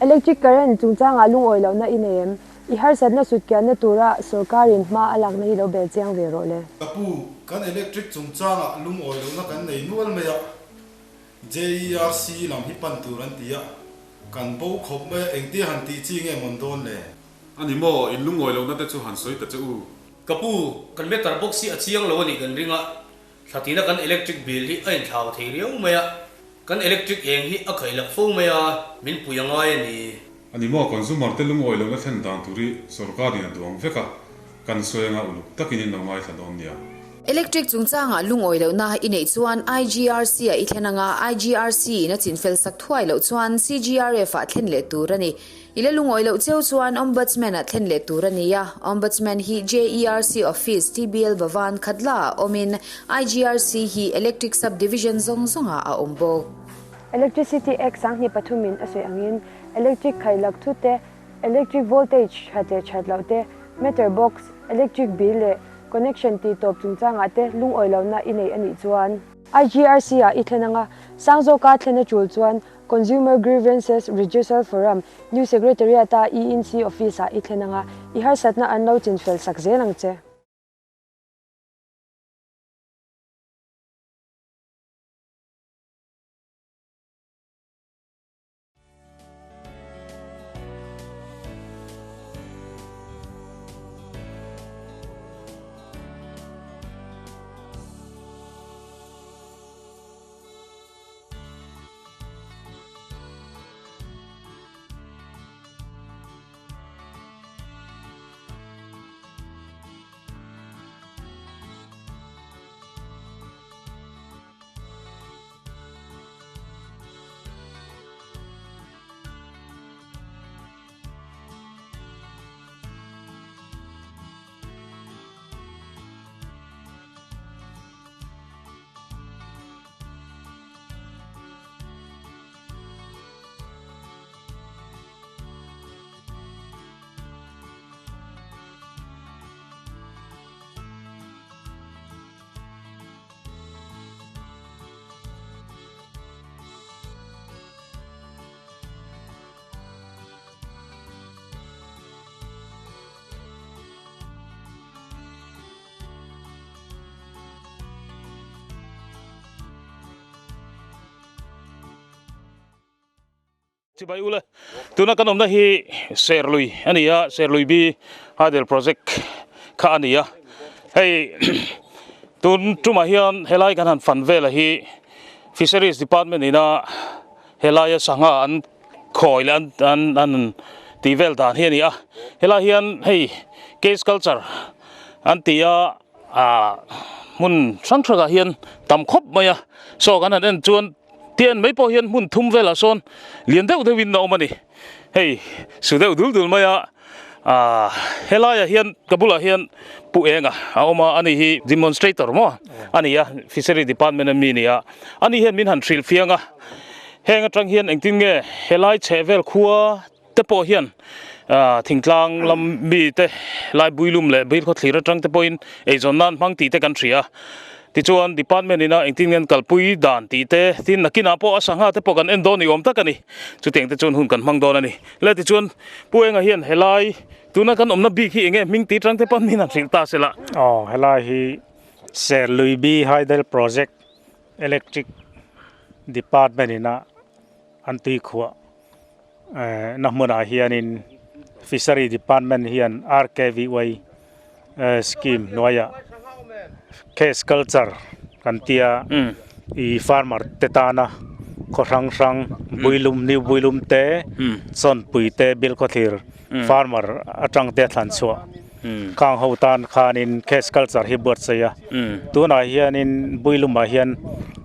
Electric current chungchangah lungawi lohna i nei em? I harsatna sutkianna tura sawrkarin hma a lakna hi lo bel chiang ve rawh le. Ka pu, kan electric chungchangah lungawi lohna kan nei nual mai a, JERC lam hi pan tur an ti a, kan bo khawp mai a, engtia han tih chi nge mawn dawn le? A ni maw, in lungawi lohna te chu han sawi ta che u. Ka pu, kan meter box hi a chiang lo a nih kan ring a, Thlatina kan electric bill hi a inthlau thei riau mai a, kan electric eng hi a khaih lak fo mai a, min pui a ngai a ni. A ni maw, consumer te lungawi lohna thlen dan tur hi sorkarin a duang vek a, kan sawi anga uluk takin in lo ngaithla dawn nia. Electric chungchangah lungawi lohna i neih chuan IGRC ah i thlen anga, IGRC in a chinfel sak thuai loh chuan CGRF ah thlen leh tur a ni. I la lungawi loh cheu chuan Ombudsman ah thlen leh tur a ni a, Ombudsman hi JERC Office, TBL Bhavan, Khatla ah awmin IGRC hi Electric Sub Division zawng zawngah a awm bawk. Electricity Act 2003 in a sawi angin electric khailak thu te, electric voltage that leh that loh te, meter box, electric bill leh connection tih tawp chungchangah te lungawi lohna i nei a nih chuan IGRC ah i thlen anga sang zawka thlen a tul chuan Consumer Grievances Redressal Forum, New Secretariat-a ENC Office-ah i thlen anga, i harsatna an lo chinfel sak zel ang che. Chibai ule tuna kan awmna hi Serlui a ni a Serlui bi Hydel project kha a ni a hei tun tumah hian helai kan han fan vel a hi Fisheries department ina helaia sangha an khawi leh an an an tih vel dan hi a ni a helai hian hei cage culture an ti a ah hmun hrang hrangah hian tam khawp mai a saw kan han en chuan tian mai pawh hian hmun thum velah sawn lian deuh deuhin a awm a ni hei su deuh dul dul mai a ah helaiah hian ka bulah hian pu enga a awm a ani hi demonstrator maw a ni a fishery department ami a ni a ani hian min han hrilh fiang a. Heng atang hian engtin nge helai chhehvel khua te pawh hian thingtlang lam mi te lai builum leh bil khawthlir atang te pawhin eizawn nan hmang tih te kan hria. Tichuan department ina engtin nge an kalpui dan tih te tin nakinah pawh a sangha te pawh kan en dawn ni awm tak a ni. Chutiang te chuan hun kan hmang dawn a ni. Le tichuan Pu Enga hian helai tuna kan awmna bik hi enge hming tih atang te pawh min han hrilh ta sela. Aw helai hi Serlui Hydel Project Electric Department ina an tuikhuah eh na hmunah hianin Fishery Department hian RKVY eh scheme hnuaiah case culture kan tia ih farmer te tana khaw hrang hrang builum new builum te chawnpui te bilkhawthlir farmer atang te a thlan chhuah. Khang ho tan khanin case culture hi buatsaih a, tunah hianin Builumah hian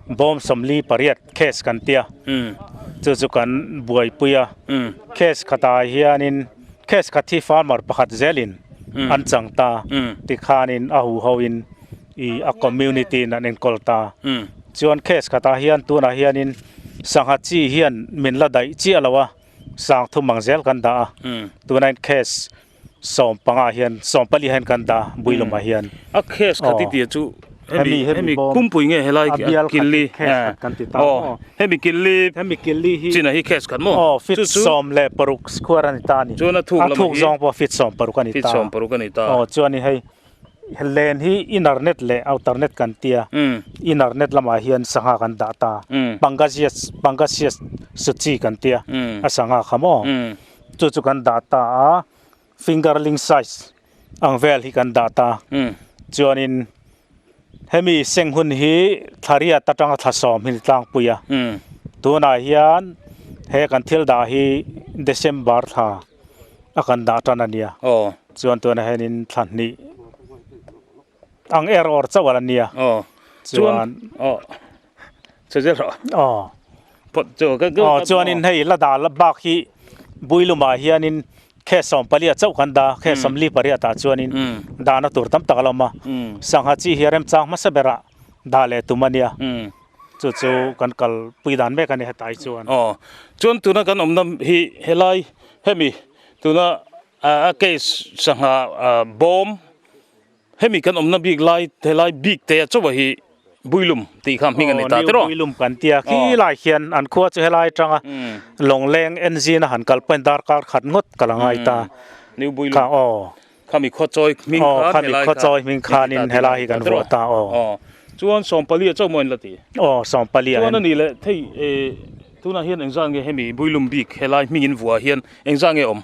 bawm 48 case kan tia, chu chu kan buaipui a, case khatah hianin case khat hi farmer pakhat zelin an chang ta tikhanin a huhoin ih a community in an enkawl ta, chuan case khatah hian tunah hianin sangha chi hian min la daih chiah lo a, sang thum ang zel kan dah a, tunah case 15 hian 14 hian kan dah Builumah hian. A case kha titi chu Hemi hemi pumpui nge helai killi aw hemi killi hemi killi hi china hi case khat maw aw feet 16 square ani ta ni chuan a thuk lamah hi a thuk zawng pawh feet 16 ani ta feet 16 ani ta aw chuan hei len hi inner net leh outer net kan tia inner net lamah hian sangha kan dah ta pangasius pangasius suchi kan tia a sangha kha maw chu chu kan dah ta a fingerling size ang vel hi kan dah ta chuanin hemi seng hun hi thla riat atanga thla sawm hi ni tlangpui a tunah hian he kan thil dah hi December thla a kan dah tan a nia chuan tunah hianin thla hnih ang er awr chauh a la nia chuan aw aw chuanin hei la dah la bak hi Builumah hianin khe 14 chauh kan dah khe 48 ah chuanin dahna tur tam tak a la awm a sangha chi hi a remchang hmasa berah dah leh tum a nia chu chu kan kal pui dan mek a ni hetlai chuan. Aw chuan tuna kan awmna hi helai hemi tuna a case sangha bawm Hemi kan awmna bik lai helai bik te a chaw hi Builum tih kha hming a ni ta tiraw? Builum kan tia khi lai hian an khua chu helai atanga Lawngleng engine a han kal pawhin darkar khat ngawt ka la ngai ta. New Builum. Aw. Khami khaw chawi hming khan helai kha. Khami khaw chawi hming khanin helai hi kan vuah ta aw. Aw. Chuan 14 a chaw maw in la ti? Aw 14 ah hian. Chuan a nih leh thei tunah hian engzah nge hemi Builum bik helai hming in vuah hian engzah nge awm?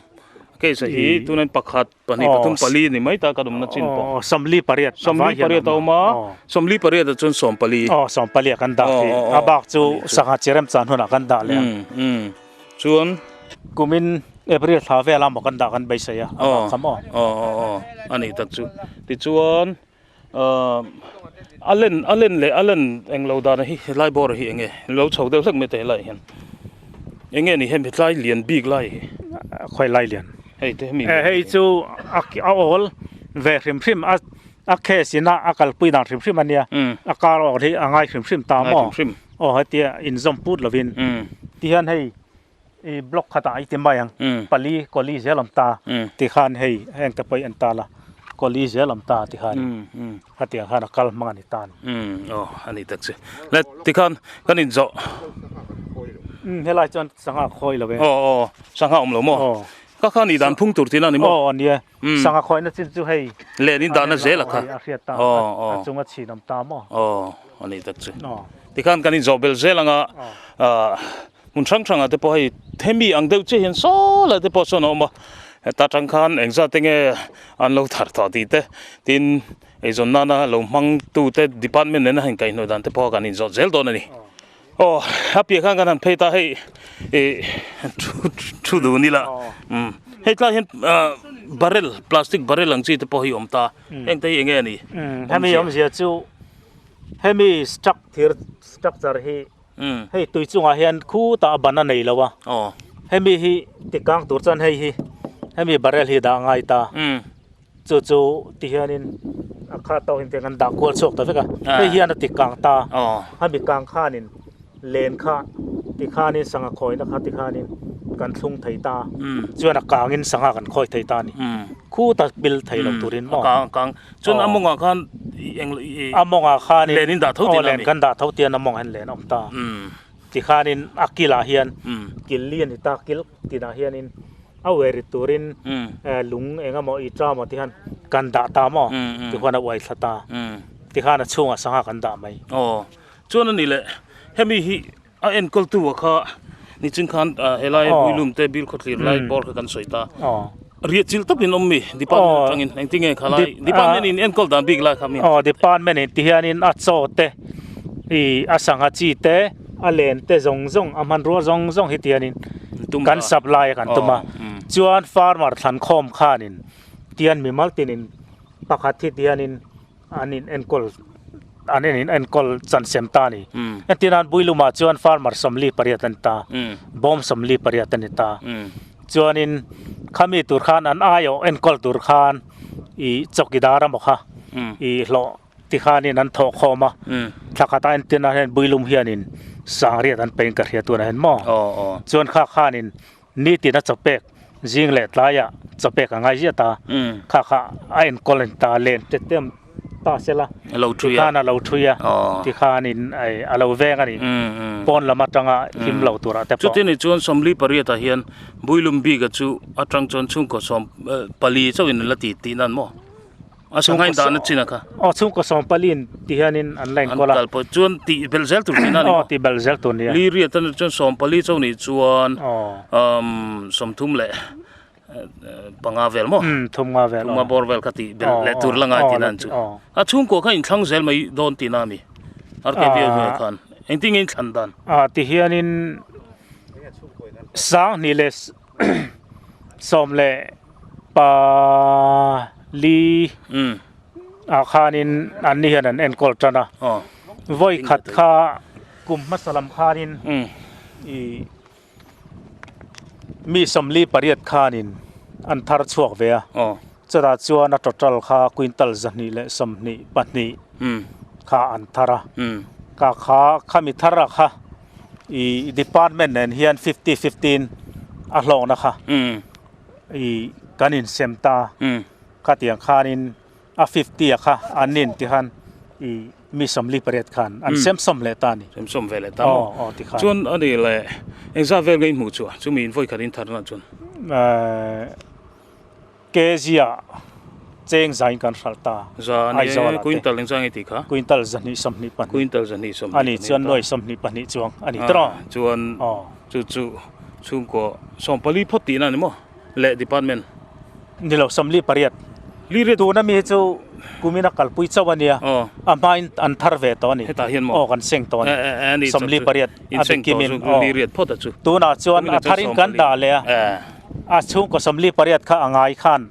Case hi tunain pakhat Pahnih pathum pali ni mai ta ka dumna chin pawh. Aw 48 48 a awm a, 48 ah chuan 14. Aw 14 ah kan dah khi. A bak chu sangha chi rem chan hunah kan dah leh ang. Chuan. Kumin April thla vel a maw kan dah kan beisei a, a bak kha maw. Aw aw aw a nih tak chu. Tichuan a len a len leh a len englo dan hi helai bawr hi enge lo chho deuh hlek mai te helai hian enge ni hemi tlai lian bik lai hi. Khawi lai lian. Hei te hemi. Hei chu a awl ve hrim hrim a a case in a a kalpui dan hrim hrim a nia a kar awk hi a ngai hrim hrim ta maw aw hetia inzawm put lovin tihian hei I block khatah i ti mai ang pali kawli zel awm ta tikhan hei heng te pawh hi en ta la kawli zel awm ta tikhan hetiang khan a kal hmang a ni ta a ni. Aw a ni tak che le tikhan kan inzawh helai chuan sangha khawi lo e aw aw sangha awm lo maw ka kha ni dan phung tur tihna a ni maw aw a nia sangha khawina chin chu hei len in dahna zel a kha a hriat ta a chunga chhin awm ta maw aw a ni tak che tikhan kan inzawh bel zel anga Hmun hrang hrangah te pawh hei hemi ang deuh chiah hian saw lai te pawh sawn a awm a, heta tang khan engzat te nge an lo thar tawh tih te tin eizawn nana lo hmang tu te department nena han kaihhnawih dan te pawh kan inzawt zel dawn a ni. Aw a piah khan kan han phei ta hei ih thu thu dun ila umm hei tlai hian ah barrel plastic barrel ang chi te pawh hi awm ta heng te hi enge a ni? Hemi awmzia chu hemi structure structure hi Hei tui chungah hian khutah a ban a nei lo a, hemi hi tikang tur chuan hei hi hemi barrel hi dah a ngai ta, chu chu ti hianin a khat tawkin te kan dah kual chhuak ta vek a, hei hian a tikang ta, hemi kang khanin len kha tikhanin sangha khawina kha tikhanin kan thlung thei ta, chuan a kangin sangha kan khawi thei ta a ni, khuta pil thei lo turin maw. Chuan a mawngah khan eng a mawngah khanin len in dah tho tih len kan dah tho tian a mawngah hian len a awm ta tikhanin a kilah hian kil li a ni ta kil tinah hianin a uai rit turin lung eng emaw i ṭa maw tihian kan dah ta maw tikhuan a uai thla ta tikhan a chhungah sangha kan dah mai. Aw chuan a ni leh hemi hi a enkawltu a kha nichin khan helai Builum te Bil khawthlir lai bawr kha kan sawi ta. Riah chil tawpin awm mi department atangin engtin nge kha lai department in enkawl dan bik lai kha mi. Aw department in ti hianin a chaw te ih a sangha chi te a len te zawng zawng a hmanrua zawng zawng hi ti hianin kan supply a kan tum a chuan farmer thlan khawm khanin tian mimal tinin pakhat hi ti hianin an in enkawl an in enkawl chan sem ta a ni. Entir nan Builumah chuan farmer 48 a ni ta, bawm 48 a ni ta. Chuanin khami tur khan an aiawh enkawl tur khan ih chawkidar emaw kha ih hlawh ti khanin an thawh khawm a, thla khatah entir nan hian Builum hianin sangriat an pein ka hria tunah hian maw. Chuan kha khanin Nitin a chawpek zing leh tlaiah chawpek a ngai ziah ta, kha kha a enkawl a ni ta, len te te. ta sela tikhan a lo thui a tikhanin a lo veng a ni pawn lam atanga him lo turah te pawh. Chuti ni chuan 48 ah hian Builum bika chu atang chuan chhungkaw 14 chauhin an la ti tihna an maw? A sangha in dahna chin a kha. Aw chhungkaw 14 in ti hianin an la inkawl a. An kal pawh chuan tih belh zel tur tihna a ni maw? Aw tih belh zel tur nia. Li riat a chuan 14 chauh nih chuan 35 vel maw? Umm 35 vel aw. 35 bawr vel kha tih belh leh tur la ngai tihna an chu. A chhungkaw kha inthlang zel mai dawn tihna a mi? RKP a hnuaiah khan engtin nge inthlan dan? A ti hianin 20 leh 14 ah khanin an ni hian an enkawl tan a, vawi khat kha kum hmasa lam khanin ih mi 48 khanin an thar chhuak ve a, chutah chuan a total kha quintal 222 kha an thar a, ka kha khami thar a kha. I department nen hian 50 15 a hlawkna kha i kan insem ta khatiang khanin a 50 a kha an nin ti khan i mi 48 khan an sem sawm leh ta a ni. Sem sawm ve leh ta maw? Aw ti khan. Chuan a ni leh engzat vel nge i hmuh chu a chumi in vawi khat in tharna chuan? Kg ah cheng zain kan hralh ta. Za a ni e, quintal eng zang i tih kha? Quintal 222. Quintal 222. A ni chuan nuai 22 chuang a ni tawh. Chuan chu chu chhungkaw 14 phawt tihna a ni maw? Leh department? Ni lo, 48. Li riat. Tuna mi hi chu kumin a kalpui chauh a nia, a hmain an thar ve tawh a ni. Hetah hian maw? Aw kan seng tawh a ni. 48 a bikimin. Li riat phawt a chu. Tunah chuan a tharin kan dah leh a. A chhungkaw 48 kha a ngai khan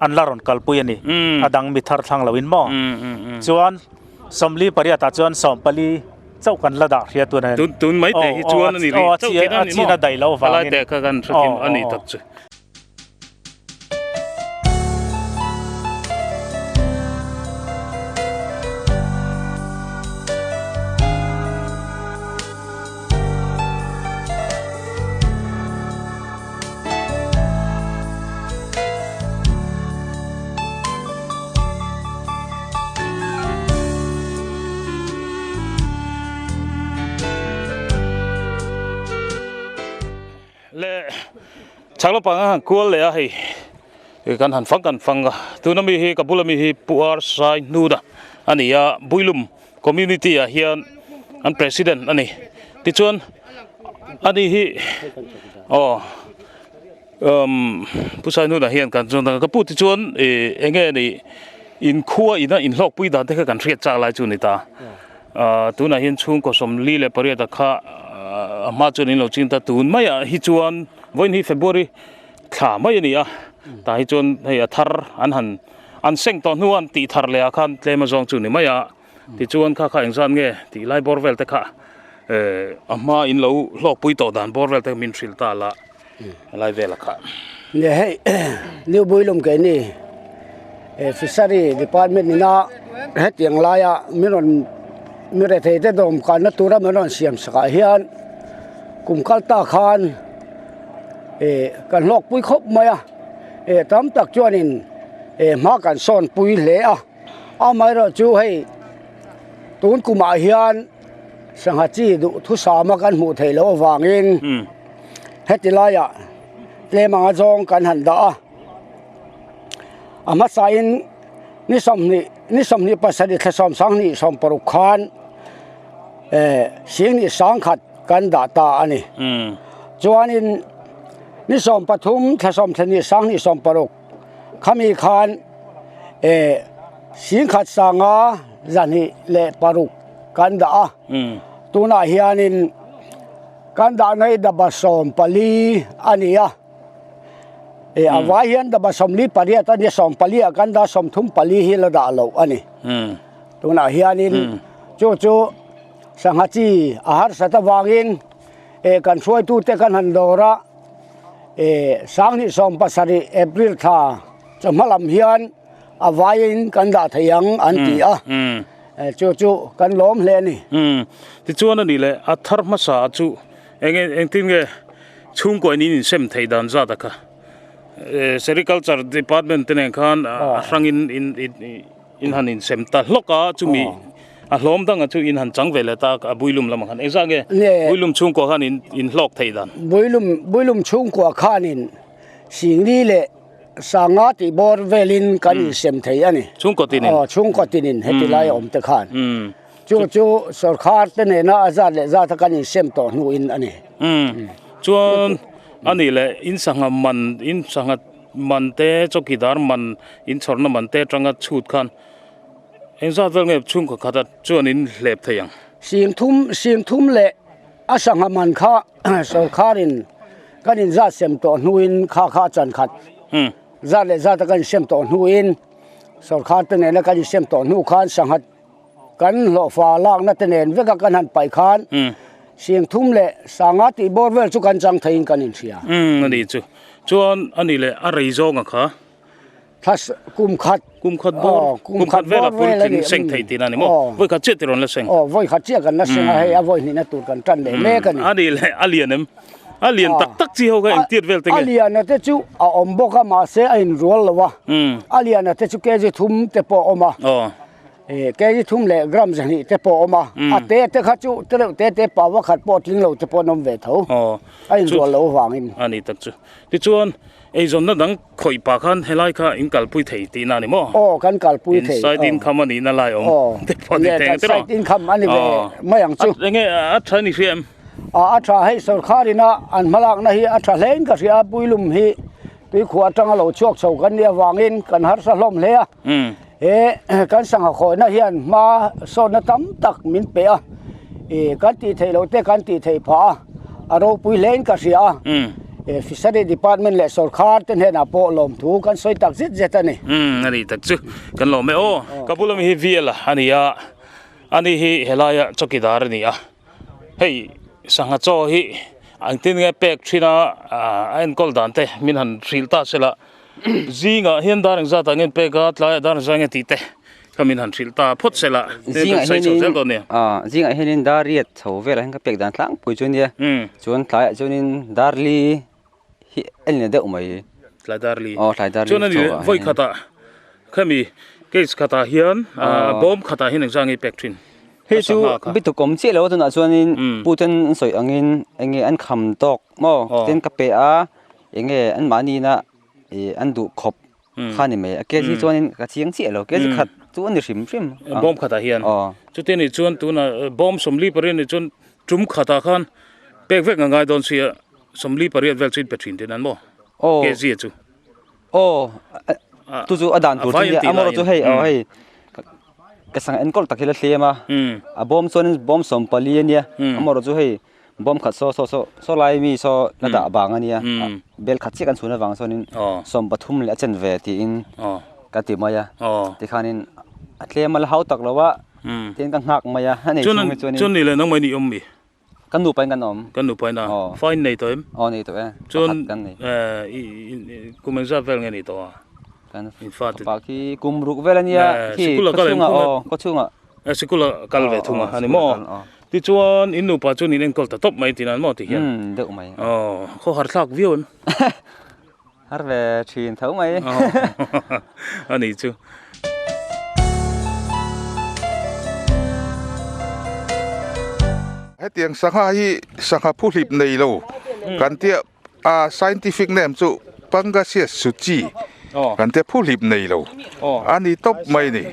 an la rawn kalpui a ni. A dang mi thar thlang loin maw? Chuan 48 ah chuan 14 chauh kan la dah hria tun a ni. Tun mai te hi chuan a ni rih chauh tihna a ni maw? A chin a daih loh vangin. Helai te kha kan hrethiam a ni tak chu. Le chhak lampang a han kual leh a hei kan han fang kan fang a tuna mi hi ka bula mi hi Pu Ar Sai Hnuna a ni a Builum Community ah hian an president a ni tichuan ani hi aw umm Pu Sai Hnuna hian kan chuan ka pu tichuan ih eng nge ni inkhua ina inhlawkpui dan te kha kan hriat chak lai chu a ni ta ah tunah hian chhungkaw 48 a kha a hma chuan in lo ching ta tun maiah hi chuan vawiin hi February thla mai a ni a tah hi chuan hei a thar an han An seng tawh hnu an tih thar leh ah khan tlem a zawng chu ni mai a, tichuan kha kha engzat nge tih lai bawr vel te kha a hma in lo hlawkpui tawh dan bawr vel te min hrilh ta la helai vel a kha. Nia hei New Builum ke ni Fishery Department ina hetiang laia min rawn mi rethei te dawm kanna tura min rawn siam sakah hian kum kal ta khan kan hlawkpui khawp mai a. Eh tam tak chuanin eh hma kan sawn pui hle a amaherawh chu hei tun kumah hian sangha chi duh thusama kan hmuh theih loh avangin heti laiah tlem anga zawng kan han dah a a hmasain ni sawmhnih ni 27 thla 72 16 khan eh singni sangkhat kan dah ta a ni chuanin. Ni 13 thla 12 2016 khami khan eh singkhat sanga 206 kan dah a tunah hianin kan dahna hi daba 14 a ni a eh a vai hian daba 48 a ni 14 ah kan dah 34 hi la dah loh a ni tunah hianin chu chu sangha chi a harsat avangin. Eh kan hruaitute kan han dawr a, eh 2017 April thla chawhma lam hian a vaiin kan dah thei ang an ti a, eh chu chu kan lawm hle a ni. Tichuan a nih leh a thar hmasa chu eng engtin nge chhungkaw in insem theih dan zat a kha? Sericulture department te nen khan a hrangin in. in han insem ta hlawk a, chumi a hlawm danga chu in han chang ve leh ta a Builum lamah khan. Engzah nge Builum chhungkua khan in in hlawk theih dan? Builum Builum chhungkua khanin Singli leh Sanga tih bawr velin kan insem thei a ni. Chhungkaw tinin? Aw, chhungkaw tinin heti lai a awm te khan. Chu chu sorkar te nena a zat leh zata kan insem tawh hnuin a ni. Chuan a nih leh in sangha man, in sangha man te, chawkidar man, in chhawrna man te atanga chhut khan engzat vel nge chhungkaw khata chuan in hlep thei ang? Singthum, singthum leh a sangha man kha sorkarin kan inzat sem tawh hnuin kha kha a chan khat. Zat leh zata kan insem tawh hnuin sorkar te nena kan insem tawh hnu khan sangha Kan hlawhfa lakna te nen veka kan han paih khan Singthum leh Sanga tih bawr vel chu kan chang theiin kan inhria. Umm a nih chu. Chuan a nih leh a rei zawnga kha. Thla kum khat. Kum khat bawr. Kum khat vel a puitling seng thei tihna a ni maw? Vawi khat chiah tirawn la seng. Aw vawi khat chiah kan la seng a, hei a vawi hnihna tur kan tan leh mek a ni. A nih leh a lian em? A lian tak tak chi ho kha engtiat vel te nge? A liana te chu a awm bawk a mahse a inrual lo a. A liana te chu kg thum te pawh a awm a. Kg thum leh gram zahnih te pawh a awm a, a te te kha chu te reuh te te paua khat pawh tling lo te pawh an awm ve tho, a inrual loh avangin. A ni tak chu. Tichuan, eizawnna dang khawih pah khan helai kha in kalpui thei tihna a ni maw? Aw, kan kalpui thei. In side income a nihna lai awm te pawh ni teng te rawh. Side income a ni ve mai ang chu. Enge a tha ni hria em? A tha hei sorkharina an hmalakna hi a tha hlein ka hria a, Puilum hi tuikhuah atanga lo chhuak chho kan nih avangin kan harsa hlawm hle a. He kan sangha khawihna hian hma sawtna tam tak min pe a, ih kan tih theih loh te kan tih theih phah a, a ropui hlein ka hria a, Fishery Department leh sawrkhar te hnenah pawh lawmthu kan sawi tak zet zet a ni. Umm a ni tak chu kan lawm e aw. Ka bula mi hi VL a ni a, ani hi helaia chawkidar a ni a, hei sangha chaw hi engtin nge pek thin a, a enkawl dan te min han hrilh ta se la. Zingah hian dar engzat ah nge an pek a, tlaiah dar engzat nge tih te kha min han hrilh ta phawt se la, Zingah hianin ah zingah hianin dar riat chho velah hian ka pek dan tlangpui chu ania, chuan tlaiah chuanin dar li hi a ni deuh mai. Tlai dar li. Aw tlai dar li chho ah hian. Chuan vawi khatah khami case khatah hian bawm khatah hian engzat nge i pek thin? Hei chu bituk awm chiah lo a tunah chuanin puten an sawi angin enge an kham tawk maw tin ka pe a. Enge an mahni na ih an duh khawp kha ni mai a kg chuanin ka chiang chiah lo kg khat chu a ni hrim hrim bawm khatah hian chuti anih chuan tunah bawm sawmli pariat anih chuan tum khatah khan pek vek a ngai dawn sia sawmli pariat vel chu in pe thin thin an maw kg a chu aw chu chu a dan tur chu nia amaherawh chu hei aw hei ka sangha enkawl tak hi la thlem a a bawm chuanin bawm sawmpali ania amaherawh chu hei. Bawm khat saw saw saw saw lai mi saw la dah vang a nia bel khat chiah kan chhun avang chuanin 30 leh a chen ve tiin ka ti mai a tikhanin a tlem a la hau tak lo a tin ka nghak mai a a nei chhung hi chuanin chuan ni leh nangmah in i awm mi kan nupa in kan awm kan nupa in a fa in nei tawh em aw nei tawh e chuan kum engzat vel nge ni tawh a kan fapa khi kum ruk vel a nia khi khawchhungah aw khawchhungah sikul a kal ve thung a ani maw Tichuan in nupa chuan in enkawl ta tawp mai tih nan maw ti hian. Umm deuh mai. Aw khaw har thlak viau em? Har ve thin tho mai. A nih chu. Hetiang sangha hi sangha phuhlip nei lo kan tia a scientific name chu Pangasius suchi kan tia phuhlip nei lo a ni tawp mai a ni.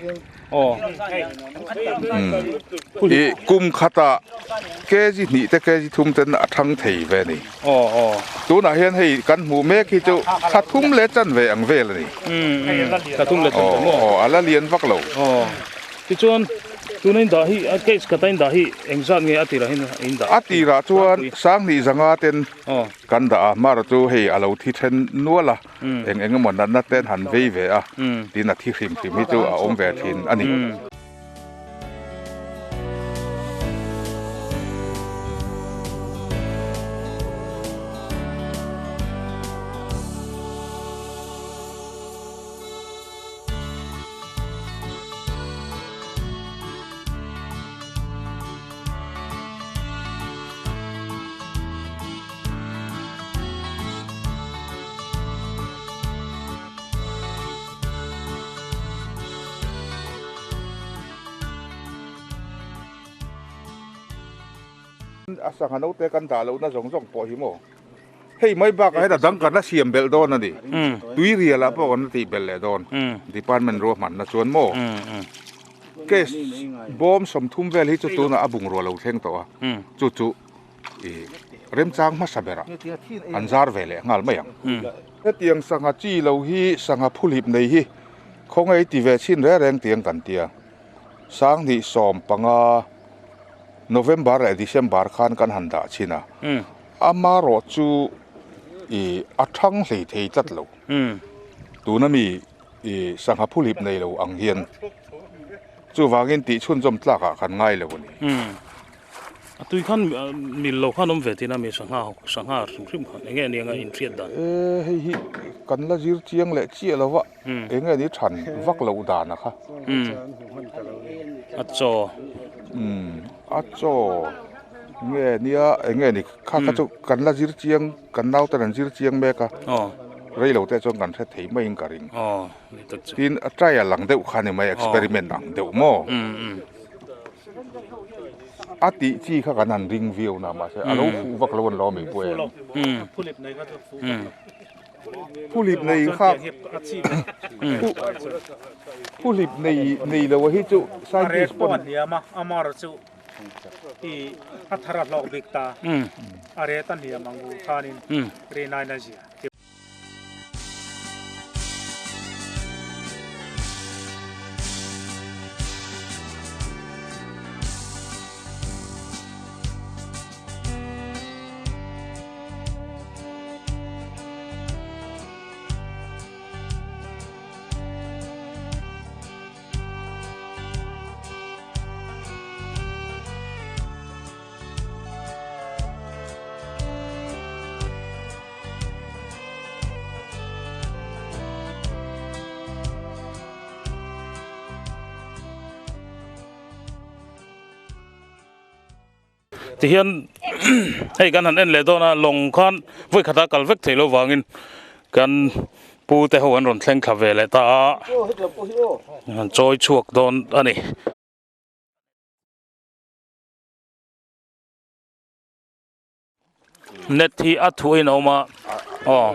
Ih kum khatah kg hnih te kg thum ten a thang thei ve a ni. Tunah hian hei kan hmuh mek hi chu thla thum leh chanve ang vel a ni. Aw a la lian vak lo. Tichuan tuna in dah hi case khata in dah hi engzat nge a tirah hian in dah? A tirah chuan Sanghnih zanga ten kan dah a, Mara chu hei a lo thi then nual a, eng eng emaw natna ten han vei ve a, tin a thi hrim hrim hi chu a awm ve thin a ni. A sangha naute kan dah lohna zawng zawng pawh hi maw? Hei mai bakah hian a dang kan la siam belh dawn a ni. Tui rialah pawh kan la tih belh leh dawn. Department ruahmanna chuan maw? Case bawm 30 vel hi chu tunah a bungrua lo thleng tawh a, chu chu i remchang hmasa berah an zar ve leh nghal mai ang. Hetiang sangha chi lo hi sangha phulhip nei hi khawngaih ti ve chhin reng reng tiang kan tia. 2015 November leh December khan kan han dah chhin a, amarawh chu i a thang hlei thei tlat lo. Tuna mi i sangha phulhip nei lo ang hian chuvangin tih chhunzawm tlakah kan ngai lo a ni. A tui khan mil lo khan awm ve tina mi sangha sangha hrim hrim khan enge nia nga inhriat dan? E hei hi kan la zir chiang leh chiah lo va, enge ni than vak loh dan a kha. A chaw. A chaw nge nia enge ni kha kha chu kan la zir chiang kan naute an zir chiang mek a, rei lo te chuan kan hre thei maiin ka ring. Tin a trial ang deuh kha ni mai experiment ang deuh maw? A tih chi kha kan han ring viau na mahse a lo fuh vak lo an lo ami pawh em. Phulip nei kha phulip nei nei lo hi chu scientist pawn a hniam a amar chu i a thar a hlawk bik ta a ret a hniam ang u khanin rinai na zia. Tihian hei kan han en leh dawn a lawng khan vawi khata kal vek theih loh vangin kan pu te ho an rawn thleng thla ve leh ta a an chawi chhuak dawn a ni. Net hi a thuahin a awm a aw.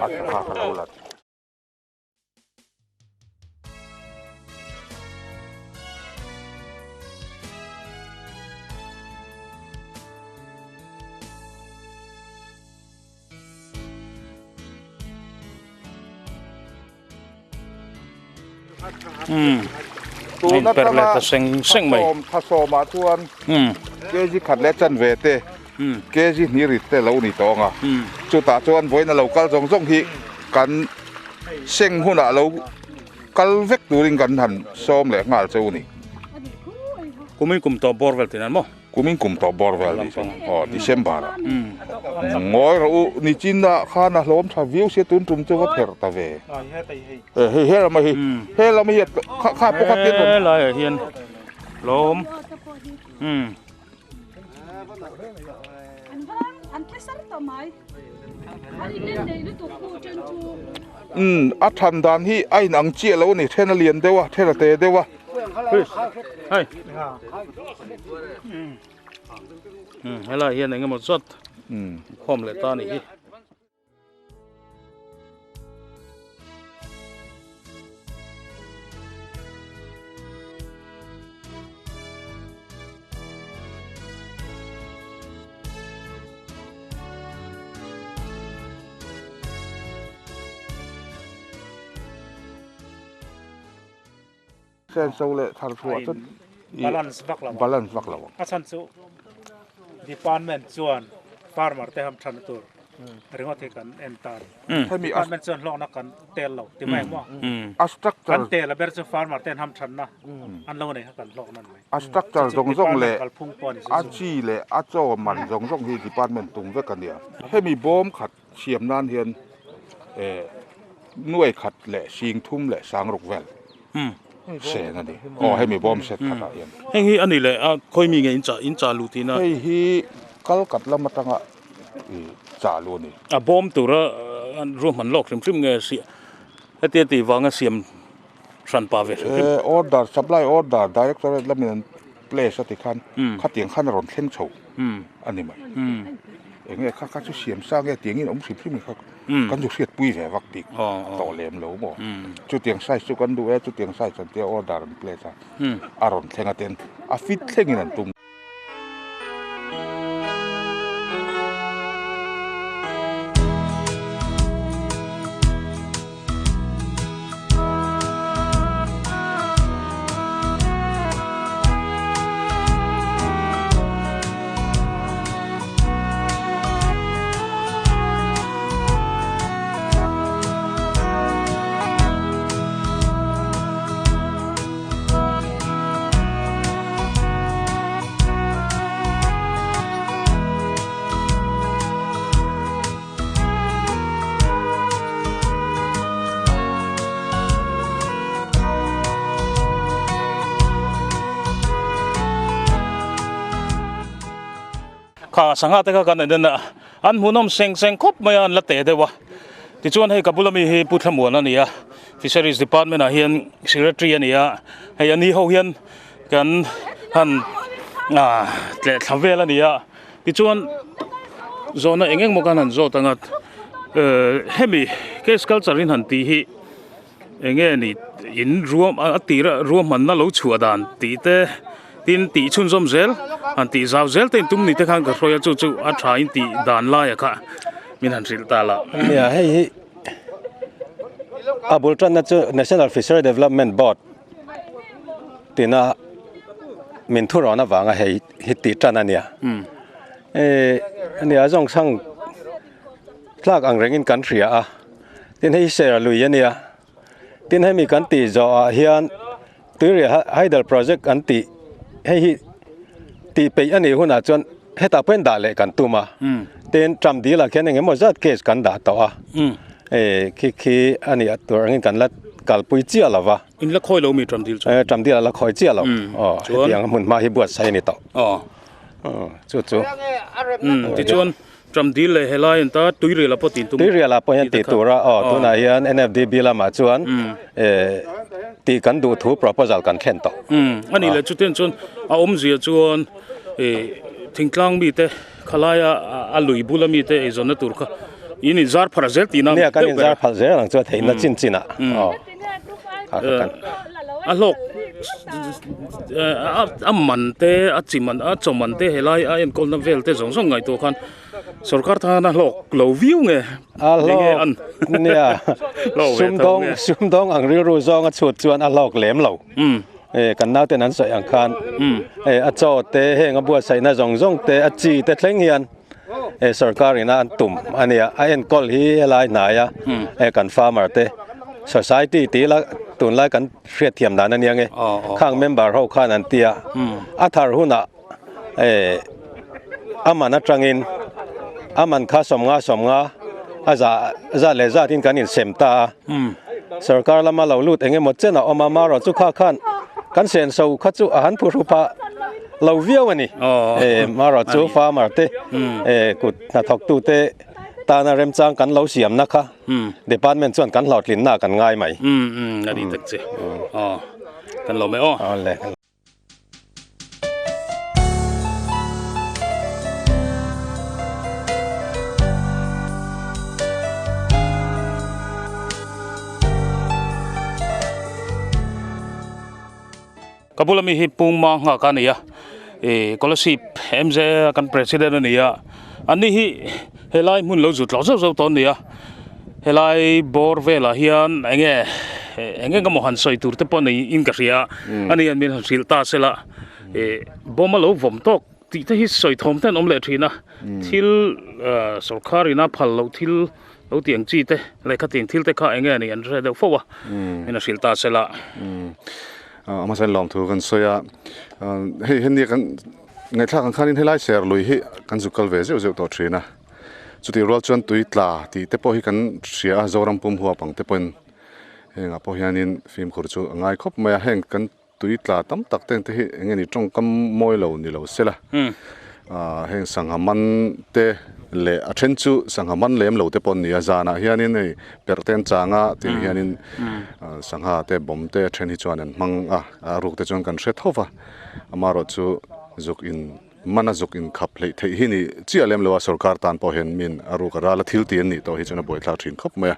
Tun atanga thla sawmah chuan kg khat leh chanve te kg hnih rit te lo ni tawh ang a, chutah chuan vawiin a lo kal zawng zawng hi kan seng hunah lo kal vek turin kan han sawm leh nghal cheu a ni. Kumin kum tawh bawr vel tih nan maw? Kumin kum tawh bawr vel ni chu aw December ah ngawi rawh u nichin ah khan a hlawm tha viau sia tun tum chu va pherh ta ve e hei he lam a hi he lam hi kha kha pawh kha tian rawn helai ah hian hlawm umm umm a than dan hi a inang chiah lo a ni then a lian deuh a then a te deuh a. Hei helai hian eng emaw zat khawm leh ta a nih hi. Senso leh thar chhuah chu balance vak lo balance vak lo ang. A chhan chu department chuan farmer te ham than tur ringawt hi kan en ta ni. Department chuan hlawkna kan tel lo ti mai maw? A structure kan tel a ber chu farmer ten ham thanna an lo nei kha kan hlawkna ni mai. A structure zawng zawng leh a chi leh a chaw man zawng zawng hi department tum vek a nia. Hemi bawm khat siam nan hian nuai khat leh sing thum leh sang ruk vel sen a ni. Aw hemi bawm set khatah hian. Heng hi a ni leh a khawi mi nge in chah in chah luh tihna? Hei hi kal kat lam atanga i chah luh a ni. A bawm tura ruahman lawk hrim hrim nge si hetia tih vanga siam hran pa ve hrim hrim? Order supply order directorate lamin an place a ti khan khatiang khan a rawn thleng chho. a ni mai. Eng nge kha kha chu siam sa nge tiangin awm hrim hrim kha kan zu hriatpui ve vak bik tawh lem lo maw. Chutiang size chu kan duh e, chutiang size an tia order an place a, a rawn thleng a ten a fit thlengin an tum. Kha sangha te kha kan en a, an hmuhnawm seng seng khawp mai a, an la teh deuh a. Tichuan hei ka bula mi hi Pu Thlamuan a ni a, Fisheries Department ah hian Secretary a ni a, hei a ni ho hian kan han tleh thla vel a ni a. Tichuan zawhna eng eng maw khan han zawt ang a, hemi case culture in han tih hi eng nge ni in ruam a tira ruahmanna lo chhuah dan tih te tin tih chhunzawm zel han tih zau zel te in tum ni te khan ka hruai a chu chu a tha in tih dan laia kha min han hrilh ta la. Nia hei hi a bul tanna chu National Fishery Development Board tina min thurawn avanga hei hi tih tan a nia. Eh ania zawng chhang tlak ang rengin kan hria a tin hei ser lui a nia tin hemi kan tih zawh ah hian tuiriah hydel project an tih hei hi tih peih a nih hunah chuan hetah pawhin dah leh kan tum a tin tram dil ah khian eng emaw zat case kan dah tawh a eh khi khi a nih tur angin kan la kalpui chiah lo va. In la khawi lo mi tram dil chu? Eh tram dil a la khawi chiah lo aw hetiang hmun hma hi buatsaih a ni tawh. Aw. Chu chu. Tichuan tram dil leh helai an ta tuirial ah pawh tih tum. Tuirial ah pawh hian tih tur a aw tunah hian NFDB lamah chuan eh tih kan duh thu proposal kan thlen tawh. A nih leh chutiang chuan a awmzia chuan eh thingtlang mite khalaia a lui bula mite eizawnna tur kha in inzar pharh zel tihna. Nia kan inzar pharh zel ang chu a theihna chin chin ah aw. A hlawk a man te a chi man a chaw man te helai a enkawlna vel te zawng zawng ngaihtuah khan sorkar tan a hlawk lo viau nge a hlawk nia sumdawng sumdawng ang rilru zawng a chhut chuan a hlawk lem lo e kan nauten an sawi ang khan e a chaw te heng a buatsaihna zawng zawng te a chi te thleng hian e sorkar ina an tum a nia a enkawl hi helai hnaia e kan farmer te society tih ila tunlai kan hriatthiam dan a nia nge khang member ho khan an tia a thar hunah e a man atangin a man kha sawmnga sawmnga a za zat leh zatin kan insem ta a sorkar lama lo lut eng emaw chen a awm a marawh chu kha khan kan senso kha chu a han phuhru phah. Lo viau a ni. E marawh chu farmer te e kut hnathawk tu te tana remchang kan lo siamna kha department chuan kan hlawhtlinna kan ngai mai. A ni tak che. Aw kan lo mai aw. Aw le. Ka bula mi hi Pungma nghak a ni a, ih Kolasib MJ kan president a ni a, an ni hi helai hmun lo zut tlawh zauh zauh tawh a ni a, helai bawr velah hian eng nge eng eng emaw han sawi tur te pawh nei in ka hria a, ani hian min han hrilh ta se la, ih bawm a lo vawm tawk tih te hi sawi thawm te an awm leh thin a, thil sorkar ina phal loh thil lo tih ang chi te lehkha tih ang thil te kha eng nge a nih an hre deuh fo a, min han hrilh ta se la. A hmasa in lawmthu kan sawi a, hei heni kan ngaihthlak ang khanin helai ser lui hi kan zuk kal ve zeuh zeuh tawh thin a, chutih rual chuan tui tla tih te pawh hi kan hria a, Zoram pum huap ang te pawhin hengah pawh hianin fimkhur chu a ngai khawp mai a, heng kan tui tla tam tak te te hi eng nge ni tawngkam mawi lo ni lo se la. Heng sangha man te leh a then chu sangha man lem lo te pawh an ni a, zanah hianin hei perh te an chang a tih hianin sangha te bawm te a then hi chuan an hmang a, a ruk te chuan kan hre tho va, amaherawhchu zuk in Mana zuk in khap hleih theih hi ni chiah lem lo a, sorkar tan pawh hian min a ruk a ral a, thil ti an nih tawh hi chuan a buaithlak thin khawp mai a.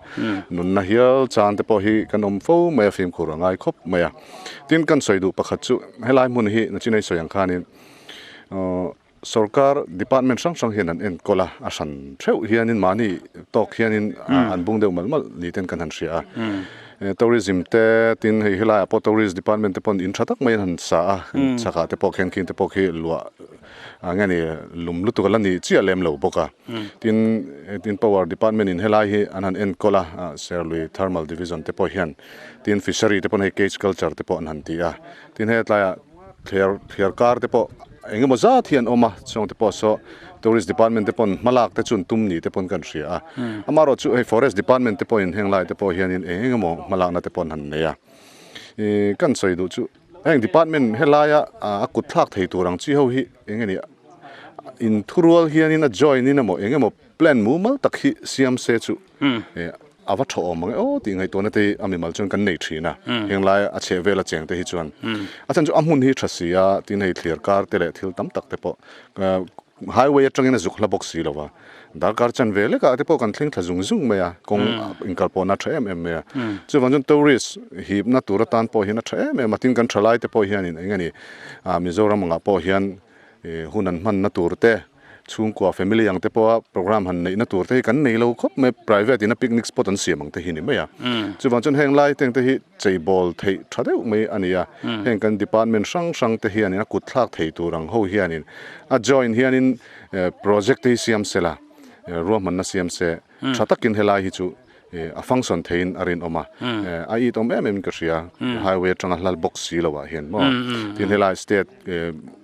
Nunna hial chan te pawh hi kan awm fo mai a, fimkhur a ngai khawp mai a. Tin, kan sawi duh pakhat chu helai hmun hi nachinai sawi ang khanin sorkar department hrang hrang hian an enkawl a, a hran theuh hianin mahni tawk hianin an bung deuh malh malh ni ten kan han hria a. Tourism te tin hei helaiah pawh tourist department te pawn in tha tak maiin han sa a, chhakah te pawh khian khing te pawh khi luah ah nge ni lum lutuk a la ni chiah lem lo bawk a. Tin tin power department in helai hi an han enkawl a, Serlui thermal division te pawh hian tin fishery te pawn hei cage culture te pawh an han ti a. Tin hei tlaiah thliar thliar kar te pawh eng emaw zat hi an awm a, chuang te pawh saw tourist department te pawn hmalak te chu an tum ni te pawn kan hria a, amaherawh chu hei forest department te pawhin heng lai te pawh hianin eng eng emaw hmalakna te pawh an han nei a, ih kan sawi duh chu heng department helaia a kut thlak thei tur ang chi ho hi eng nge ni in thurual hianin a join in emaw eng emaw plan mumal tak hi siam se chu a va tha awm ang e aw tih ngaihtuahna te hi a mimal chuan kan nei thin a, heng lai a chheh vel a cheng te hi chuan a chhan chu a hmun hi tha si a, tin hei thlir kar te leh thil tam tak te pawh highway atangin a zuk hla bawk si lo va, darkar chan ve lekah te pawh kan thleng thla zung zung mai a, kawng inkalpawhna a tha em em mai a, chuvang chuan tourist hipna tur atan pawh hian a tha em em a, tin kan thalai te pawh hianin eng nge ni Mizoram angah pawh hian hun an hmanna tur te. Chhungkua family ang te pawha program han neihna tur te hi kan nei lo khawp mai, private ina picnic spot an siam ang te hi ni mai a. Chuvang chuan heng lai teng te hi cheibawl theih tha deuh mai a ni a, heng kan department hrang hrang te hianin a kut thlak thei tur ang ho hianin a join hianin project te hi siam se la, ruahmanna siam se tha takin helai hi chu a function theiin a rinawm a, a it awm em em in ka hria, highway atanga hlal bawk si lo ah hian maw, tin helai state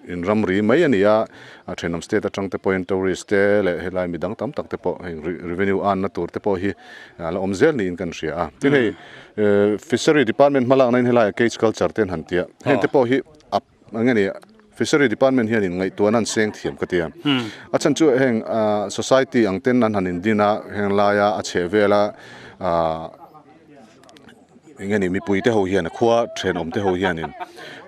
in ramri mai a ni a, a thenawm state atang te pawhin tourist te leh helai midang tam tak te pawh heng revenue earn na tur te pawh hi a la awm zel niin kan hria a, tin hei fishery department hmalakna in helai cage culture te an han ti a, heng te pawh hi a Eng nge ni, Fishery Department hianin ngaihtuahna an seng thiam ka ti a. A chhan chu heng society ang ten an han indin a, heng laia a chheh vela eng nge ni mipui te ho hian a khua thenawm te ho hianin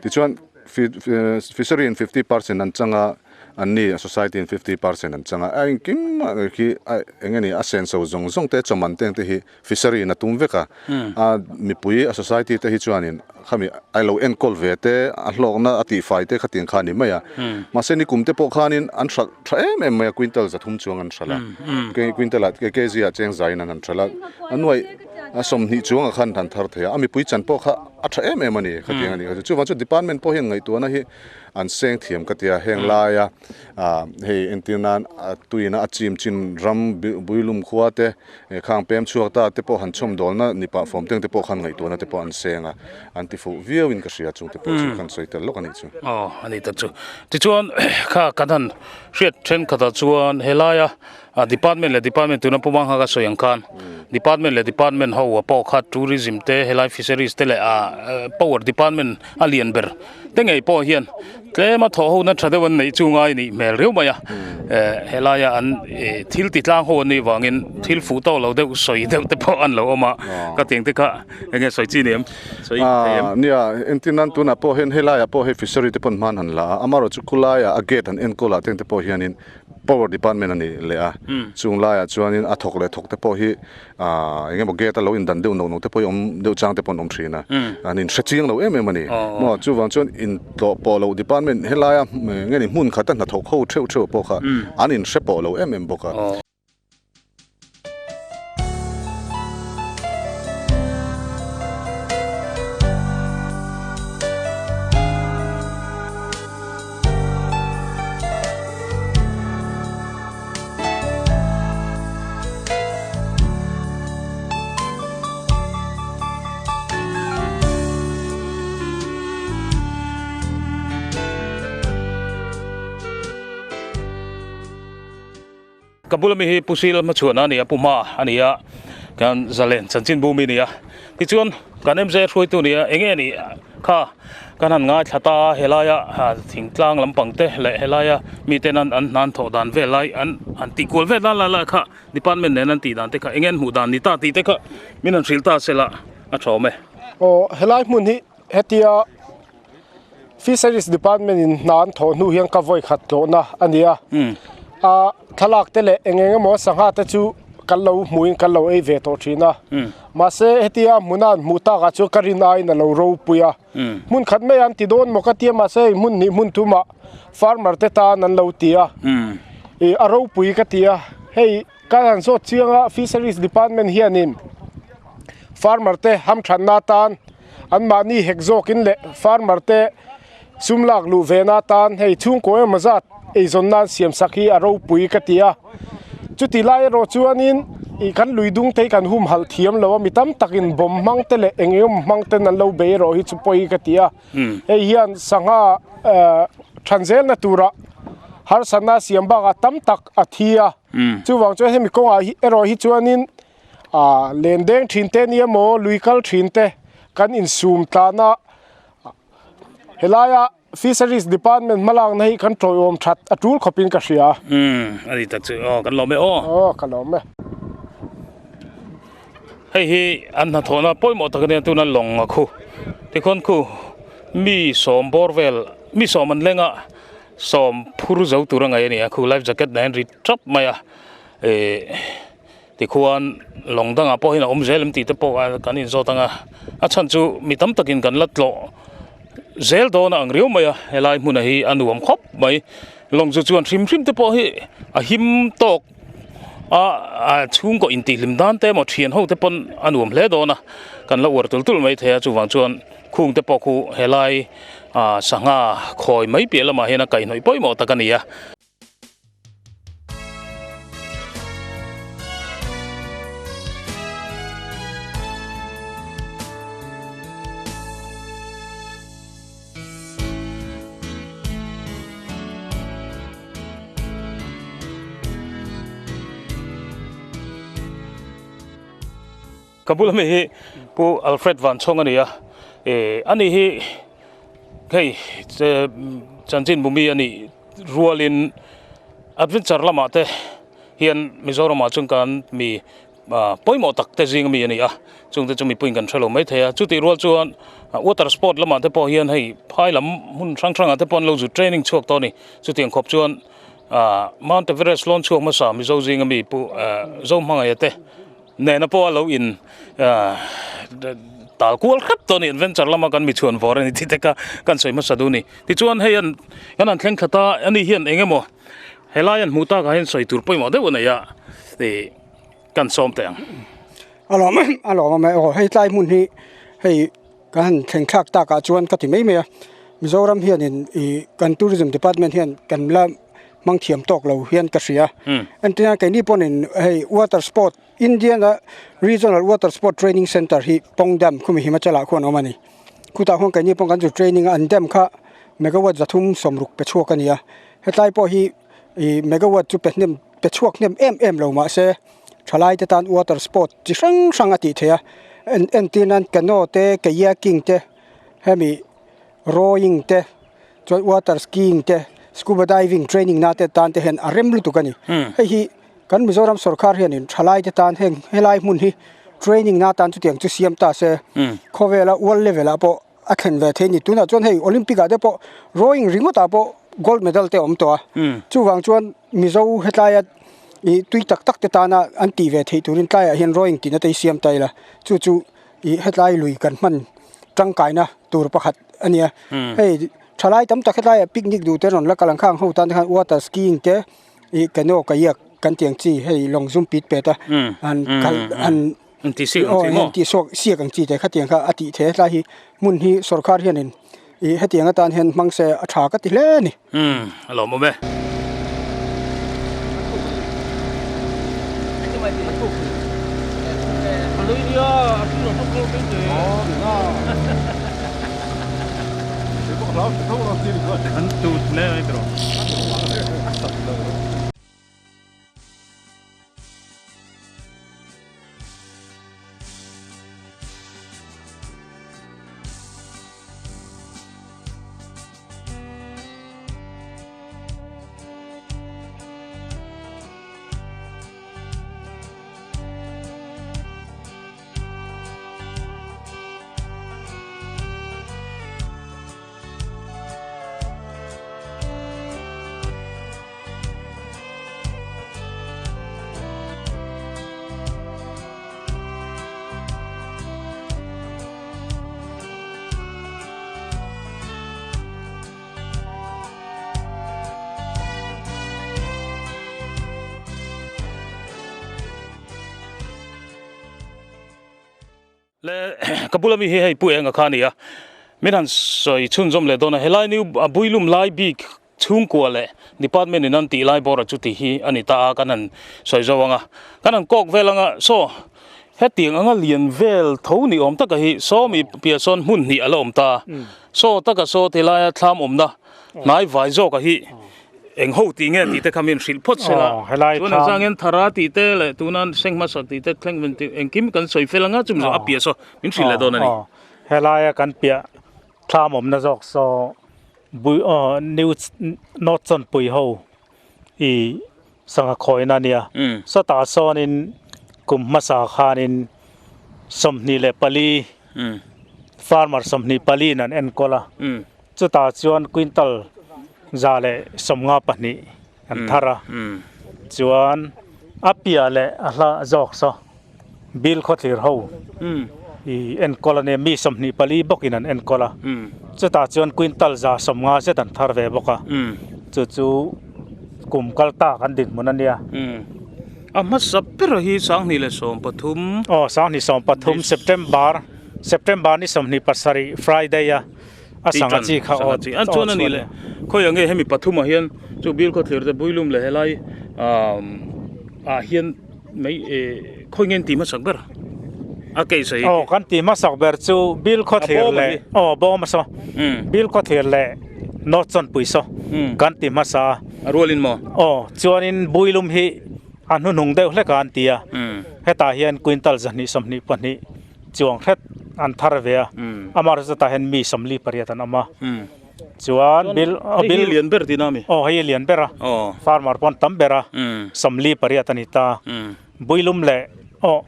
tichuan fishery in 50% an chang a, an ni society in 50% an chang a, a engkim khi eng nge ni a senso zawng zawng te chawman te ang te hi Fishery in a tum vek a, a mipui a society te hi chuanin khami a lo enkawl ve te, a hlawkna a tihfai te khatiang kha a ni mai a. Mahse nikum te pawh khanin an hralh tha em em mai a, quintal 300 chuang an hralh a, quintal ah kg ah cheng zaiin an han hralh a, a nuaih a 20 chuangah khan an han thar thei a, a mipui chan pawh kha a tha em em a ni khatiang a ni. Chuvang chu department pawh hian ngaihtuahna hi an seng thiam ka ti a, heng laia hei entir nan a tuina a chim chin ram builum khua te, Khang pem chhuak ta te pawh han chhawm dawlna ni pah fawm teng te pawh khan ngaihtuahna te pawh an seng a, an ti fuh viau in ka hria chung te pawh chu kan sawi tel lawk a nih chu. Aw, a ni ta chu. Tichuan kha kan han hriat thenkhatah chuan helaia department leh department tuna Pu Manghaka sawi ang khan department leh department ho a pawh kha tourism te helai fisheries te leh power department a lian ber te ngei pawh hian tlema thawh ho na tha deuh an neih chu ngai nih hmel riau mai a helaia an thil ti tlang ho an nih vangin thil fuh tawk lo deuh sawi deuh te pawh an lo awm a ka tiang te kha enge sawi chi ni em sawi thei em nia entir nan tunah pawh hian helaiah pawh hei fishery te pawn hman han la a amaherawhchu khulaiah a gate an enkawl ah te pawh hianin Power department a ni leh a, chung laiah chuanin a thawk leh thawk te pawh hi aah eng emaw gate a lo indan deuh noh noh te pawh hi awm deuh chang te pawh an awm thin a, an inhre chiang lo em em a ni. Maw chuvang chuan intlawh pawh loh department helaia nge ni hmun khata hnathawk ho theuh theuh pawh kha an inhre pawh lo em em bawk a. Ka bula mi hi Pu Sil hmachhuahna a ni a, Pu Hma a ni a, kan Zalen chanchinbu mi a ni a. Tichuan kan MJ hruaitu a ni a, eng nge nih kha kan han ngaithla ta a, helaia thingtlang lampang te leh helaia miten an an hnan thawh dan vel lai an han tih kual vel lai lai kha department nen an tih dan te kha eng nge an hmuh dan ni ta tih te kha min han hrilh ta sela a tha awm e. Aw helai hmun hi hetia. Fisheries Department in hna an thawh hnu hian ka vawi khat tlawhna a ni a. A thlalak te leh eng eng emaw sangha te chu kan lo hmuhin kan lo ei ve tawh thin a. Mahse hetia hmuna an hmuh takah chuan ka rin aiin a lo ropui a. Hmun khat mai an ti dawn maw ka tia mahse hei hmun hnih hmun thumah farmer te tan an lo ti a. Ih a ropui ka ti a. Hei ka han zawt chiang a Fisheries Department hianin farmer te hamthatna atan Anmahni hek zawkin leh farmer te sum lak luh ve na atan hei chhungkaw emaw zat eizawn nan siam sak hi a ropui ka ti a. Chuti lai erawh chuanin ih kan lui dung te hi kan humhalh thiam lo a, mi tam takin bawm hmang te leh eng emaw hmang ten an lo bei erawh hi chu pawi ka ti a. Hei hian sangha than zelna turah harsatna siam bakah tam tak a thi a. Chuvang chuan hemi kawngah erawh hi chuanin Ah len deng thin te nia maw lui kal thin te kan insum tlan a helaia fisheries department hmalakna hi kan tawiawm that a tul khawpin ka hria. Umm a ni tak chu aw kan lawm e aw. Aw ka lawm e. Hei hi an hnathawhna pawimawh tak ania tuna lawng a khu tikhawn khu mi sawm bawr vel mi sawm an leng a sawm phur zo tur a ngaih a ni a khu life jacket nen ri tap mai a eh. Tikhuan lawng dangah pawh hian a awm zel em tih te pawh kan inzawt ang a, a chhan chu mi tam takin kan la tlawh zel dawn a ang riau mai a, helai hmunah hi a nuam khawp mai. Lawng chu chuan hrim hrim te pawh hi a him tawk a, a chhungkaw intihhlim dan te emaw thian ho te pawn a nuam hle dawn a, kan la uar tul tul mai thei a, chuvang chuan khung te pawh khu helai ah sangha khawi mai piah lamah hian a kaihhnawih pawimawh tak a ni a. Ka bula mi hi Pu Alfred Vanchhawng a ni a, eh ani hi hei chanchin bumi a nih rualin adventure lamah te hian Mizoramah chuan kan mi pawimawh tak te zing ami a ni a, chungte chu mipuiin kan hrelo mai thei a, chutih rual chuan water sport lamah te pawh hian hei phai lam hmun hrang hrangah te pawh an lo zu training chhuak tawh a ni, chutiang khawp chuan Mount Everest lawn chhuak hmasa Mizo zing ami Pu Zohmangaia te Nena pawh a lo in tal kual hrep tawh a ni, adventure lama kan mi chhuan vawr a ni tih te kha kan sawi hmasa duh a ni. Tichuan hei an kan han thleng khat a, ani hian eng emaw helai an hmuh takah hian sawi tur pawimawh deuh a nei a, ih kan sawm teh ang. A lawm a lawm a mai aw, hei tlai hmun hi hei kan han thleng thlak takah chuan ka ti mai mai a, Mizoram hianin ih kan tourism department hian kan la hmang thiam tawk lo hian ka hria. Entirna keini pawhin hei water sport Indian a regional water sport training centre hi Pong dam khumi Himachal ah khuan a awm a ni. Khutah khuan keini pawh kan zu training a an dam kha megawatt 360 pe chhuak a ni a. Hetlai pawh hi ih megawatt chu pe hnem pe chhuak hnem em em lo mahse thalai te tan water sport chi hrang hrang a tih theih a. Entir nan canoe te kayaking te hemi rowing te chuan water skiing te scuba diving training na te tan te hian a rem lutuk a ni hei hi kan Mizoram sorkar hianin thalai te tan heng helai hmun hi training na tan chutiang chu siam ta se khawvela world level ah pawh a thlen ve thei a ni tunah chuan hei olympic ah te pawh rowing ringawt ah pawh gold medal te a awm tawh a chuvang chuan Mizo hetlai a ih tui tak tak te tana an tih ve theih turin tlaiah hian rowing tihna te hi siam ta ila chu chu ih hetlai lui kan hman tangkaina tur pakhat a nia hei thalai tam tak hetlaiah picnic duh te rawn la kal ang khang ho tan te khan water skiing te ih canoe kayak kan tih ang chi hei lawng zum pit pet a an kal an aw an tih suak siak ang chi te khatiang kha a tih theih a hetlai hi hmun hi sorkar hianin ih hetiang atan hian hmang se a tha ka ti hle a ni. A lawmawm e. Le ka bula mi hi hei pu enga kha a ni a, min han sawi chhunzawm leh dawn a, helai new a builum lai bik chhungkua leh department in an tih lai bawr a chuti hi a ni ta a, kan han sawi zo ang a, kan han kawk vel ang a, saw hetiang anga lian vel tho ni awm taka hi saw mi piah sawn hmun hnih a la awm ta, saw taka saw ti laia thlam awmna hnai vai zawka hi Eng ho tih nge tih te kha min hrilh phawt sela, chuan eng zang hian thara tih te leh tuna seng hmasa tih te thleng min tih engkim kan sawi fel anga chumi zawh a piah saw min hrilh leh dawn a ni. Helaia kan piah thlam awmna zawk saw bui aw new north chawnpui ho i sangha khawina a nia, sawtah sawnin kum hmasa khanin 24 farmer 24 in an enkawl a. Chutah chuan quintal 152 an thar a, chuan a piah leh a hla zawk saw bill khawthlir ho i enkawl a nia, mi 24 bawkin an enkawl a, chutah chuan quintal 150 zet an thar ve bawk a, chu chu kum kal ta kan dinhmun a nia. A hmasa ber hi 2013. Aw, 2013 September, September ni 27 Friday a. A sangha chi kha aw an chuan a ni le khawiah nge hemi pathumah hian chu bil khawthlir te builum leh helai ah hian mai khawi nge an ti hmasak ber a case hi aw kan ti hmasak ber chu bil khawthlir leh aw bawm a saw bil khawthlir leh north chawnpui saw kan ti hmasa a rualin maw aw chuanin builum hi a hnuhnung deuh hlek a an ti a hetah hian quintal 222 Chuang hret an thar ve a, amah erawh hian mi 48 an awm a, chuan bill hei hi lian ber tihna ami? Aw hei hi lian ber a, farmer pawh an tam ber a, 48 a ni ta, Builum leh aw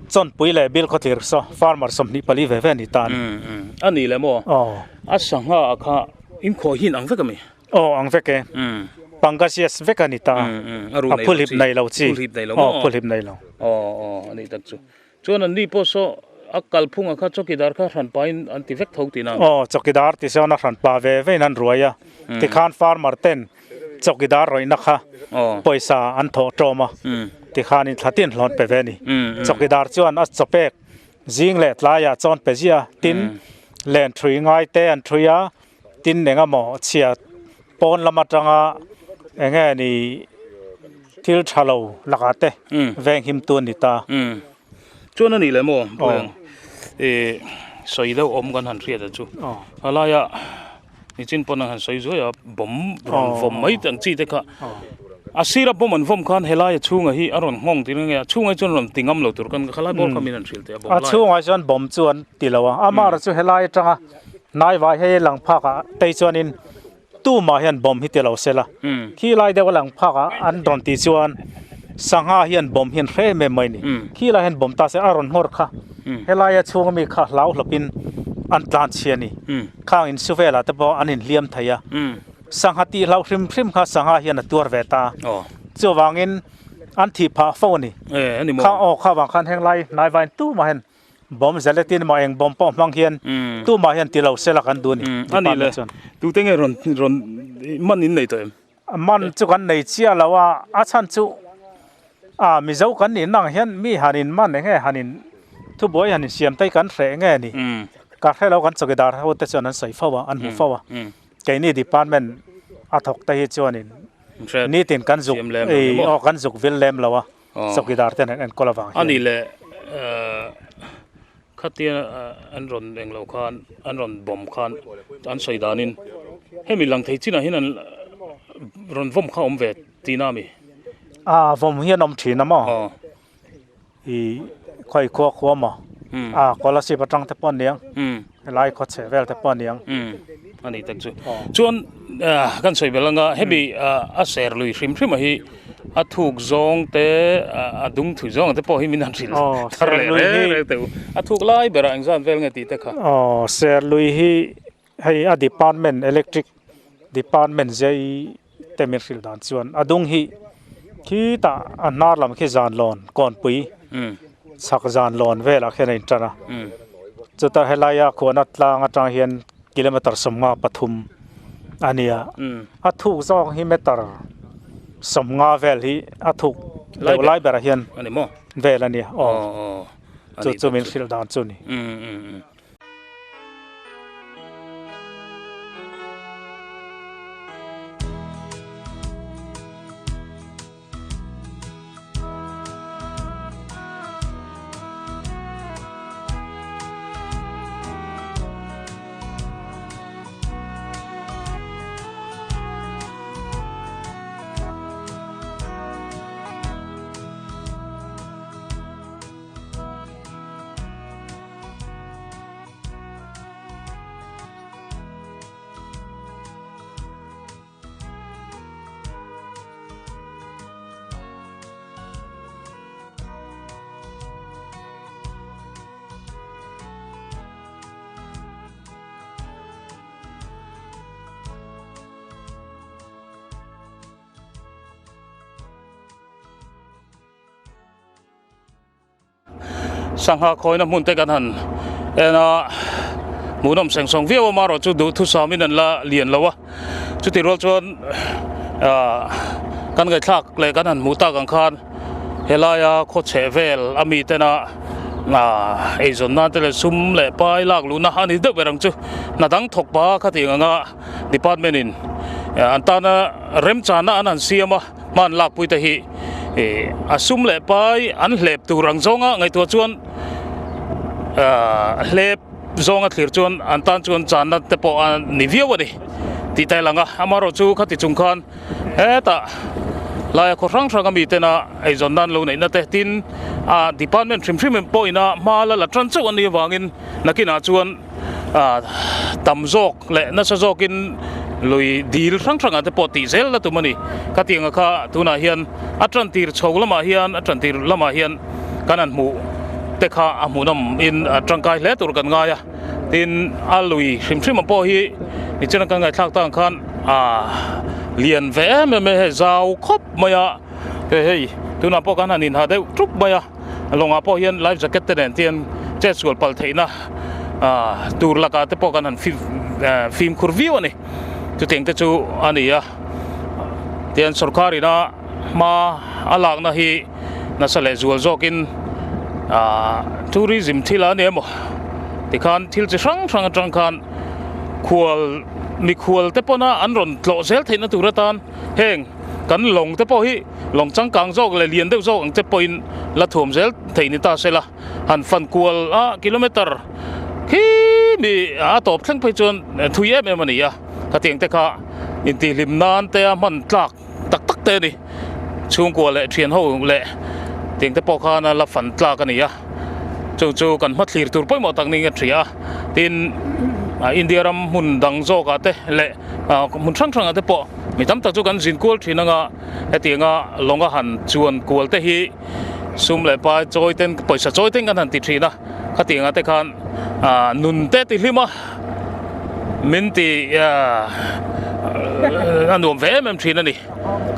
Chawnpui leh Bill Khawthlir saw farmer 24 ve ve a ni ta a ni. A ni le maw? A sangha ah kha inkhawh hi in ang vek ami? Aw ang vek e, Pangasius vek a ni ta, a phulhip nei lo chi, aw phulhip nei lo. Aw aw a ni tak chu. Chuan an ni pawh saw a kalphunga kha chawkidar kha hran pain an ti vek tho tihna a ni. Aw, chawkidar ti sawn a hran pa ve vein an ruai a, tikhan farmer ten chawkidar rawihna kha pawisa an thawh tawm a, tikhan in thlatin hlawn pe ve a ni. Chawkidar chuan a chawpek zing leh tlaiah chawn pe ziah a, tin len thui ngai te an thui a, tin eng emaw chhia pawn lam atanga eng nge ni thil tha lo lakah te veng him tu a ni ta. Chuan a nih leh maw Buang ih sawi deuh awm kan han hriat a chu a laia nichin pawn an han sawi zuai a bawm rawn vawm mai ang chi te kha a sira bawm an vawm khan helaia chhungah hi a rawn nghawng tir nge a chhungah hi chuan rawn ti ngam lo tur kan khalai bawr kha min han hrilh teh a bawm lai a chhungah chuan bawm chu an ti lo a amah chu helai atanga Hnaivai hei lang phakah tei chuanin tumah hian bomb hi ti lo sela, khi lai deuh a lang phakah an rawn tih chuan sangha hian bomb hi an hre em em mai ni. Khi lai hian bomb ta se a rawn nghawr kha helaia chhunga mi kha hlau hlawpin an tlan chhia a ni. Khang insu velah te pawh an inhliam thei a, sangha tih hlauh hrim hrim kha sangha hian a tuar ve ta. Chuvangin an thih phah fo a ni. Kha aw kha vang khan heng lai hnaivaiin tumah hian Bawm zeletin emaw eng bawm pawh hmang hian tumah hian ti lo sela kan duh a ni. A ni le, tute nge rawn rawn man in nei tawh em? Man chu kan nei chiah lo a, a chhan chu a Mizo kan nih nang hian mi han in man eng nge han in thubuai han in siam te hi kan hreh nge ni? Ka hre lo kan chawkidar ho te chuan an sawi fo a, an hmu fo a, keini department a thawk te hi chuanin nitin kan zuk aw kan zuk vil lem lo a. Chawkidar ten an enkawl avang hian. A nih leh khatia an rawn eng loh khan an rawn bawm khan an sawi danin hemi lang thei chinah hian an rawn vawm kha awm ve tihna a mi? A vawm hian awm thin a maw? I khawi khua khua maw? A Kolasib atang te pawh a niang, helai khaw chhe vel te pawh a niang. A ni tak chu. Chuan kan sawi belh anga hemi a ser lui hrim hrim a hi A thuk zawng te, a dung thui zawng te pawh hi min han hrilh thar leh reng reng teh u. A thuk lai berah engzat vel nge tih te kha. Aw, Serlui hi hei a department, electric department zai te min hrilh dan chuan a dung hi khitah a hnar lam khi zanlawn kawnpui chhak zanlawn velah khian a intan a. Chuta helaia khuana tlang atang hian kilometer 53 a ni a. A thuk zawk hi meter 50 vel hi a thuk deuh lai berah hian vel a nia. Aw. Chu chu min hrilh dan chu ni. Sangha khawina hmun te kan han en a, hmuhnawm seng sawng viau a, amaherawh chu duhthusam in an la lian lo a, chutih rual chuan ah kan ngaihthlak leh kan han hmuh tak ang khan helaia khaw chheh vel a mi tena ah eizawn nan te leh sum leh pai lak luhna a ni deuh ber ang chu, hna dang thawk pa khatiang anga department in an tana remchana an han siam a. Hman lakpui te hi a sum leh pai an hlep tur ang zawnga ngaihtuah chuan hlep zawnga thlir chuan an tan chuan channa te pawh a ni viau a ni tih ta lang a, amaherawh chu khati chung khan hetah laia khaw hrang hrang a mi tena eizawn nan lo neihna te tin a department hrim hrim pawhin a hma la la tan chauh a nih avangin nakinah chuan tam zawk leh nasa zawkin lui dil hrang hrangah te pawh tih zel la tum a ni. Khatianga kha tunah hian a tantir chho lamah hian a tantir lamah hian kan han hmuh te kha a hmuhnawm in a tangkai hle tur kan ngai a. Tin, a lui hrim hrim ang pawh hi nichina kan ngaihthlak tak ang khan a lian ve em em e, hei zau khawp mai a, hei tunah pawh kan han inha deuh tup mai a. Lawngah pawh hian life jacket te nen tian chet sual pal theihna tur lakah te pawh kan han fimkhur viau a ni. Chutiang te chu a ni a, tian sorkar ina hma a lakna hi nasa leh zual zawkin tourism thil a ni emaw tikhan thil chi hrang hrang atang khan khual mikhual te pawna an rawn tlawh zel theihna tur atan heng kan lawng te pawh hi Lawng changkang zawk leh lian deuh zawk ang che pawhin la thuam zel theih ni ta sela, han fan kual a kilometer khi mi a tawp thleng phei chuan thui em em a ni a, khatiang te kha intihhlim nan te a hman tlak tak tak te a ni, chhungkua leh thian ho leh tiang te pawh khan a la fan tlak a ni a, chung chu kan hmathlir tur pawimawh tak niin ka hria a, tin India ram hmun dang zawkah te leh hmun hrang hrangah te pawh mi tam tak chu kan zin kual thin anga. Hetianga lawnga han chuan kual te hi sum leh pai chawi ten pawisa chawi ten kan han ti thin a, khatianga te khan ah nun te ti hlim a, min ti ah a nuam ve em em thin a ni.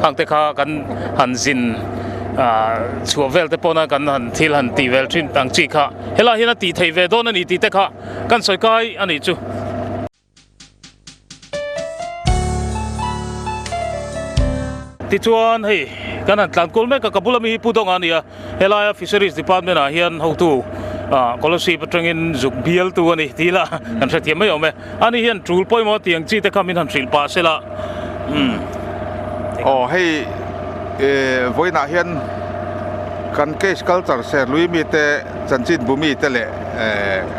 Khang te kha kan han zin ah chhuah vel te pawna kan han thil han tih vel thin ang chi kha helai hian a tih theih ve dawn a ni tih te kha kan sawi kai a nih chu. Tichuan hei kan han tlan kual mek a, ka bula mi hi Pu Dawnga a ni a, helaia Fisheries Department ah hian hotu ah Kolasib atangin zuk bialtu a ni tih ila kan hrethiam mai awm e. Ani hian tul pawimawh tih ang chi te kha min han hrilh pah sela umm. Aw hei vawiinah hian kan case culture Serlui mite chanchin bu mite leh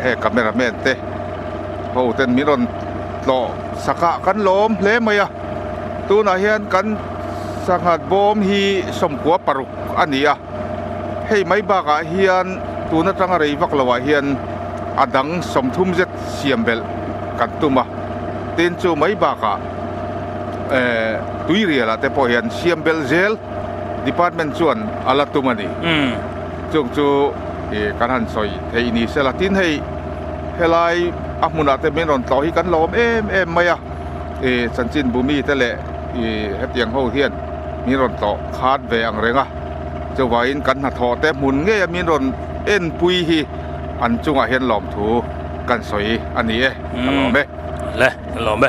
hei cameraman te Ho ten min rawn tlawh sak a, kan lawm hle mai a, tunah hian kan sangha bawm hi 96 a ni a, hei mai bakah hian tun atanga rei vak loah hian a dang 30 zet siam belh kan tum a, tin chu mai bakah eh tuirial ah te pawh hian siam belh zel department chuan a la tum a ni, chung chu ih kan han sawi theih ni sela, tin hei. Helai a hmunah te min rawn tlawh hi kan lawm em em mai a, ih chanchin bumi te leh ih hetiang ho hian min rawn tlawh khat ve ang reng a, chuvangin kan hnathawh te hmun ngei a min rawn enpui hi an chungah hian lawmthu kan sawi a ni e, ka lawm e. Le, ka lawm e.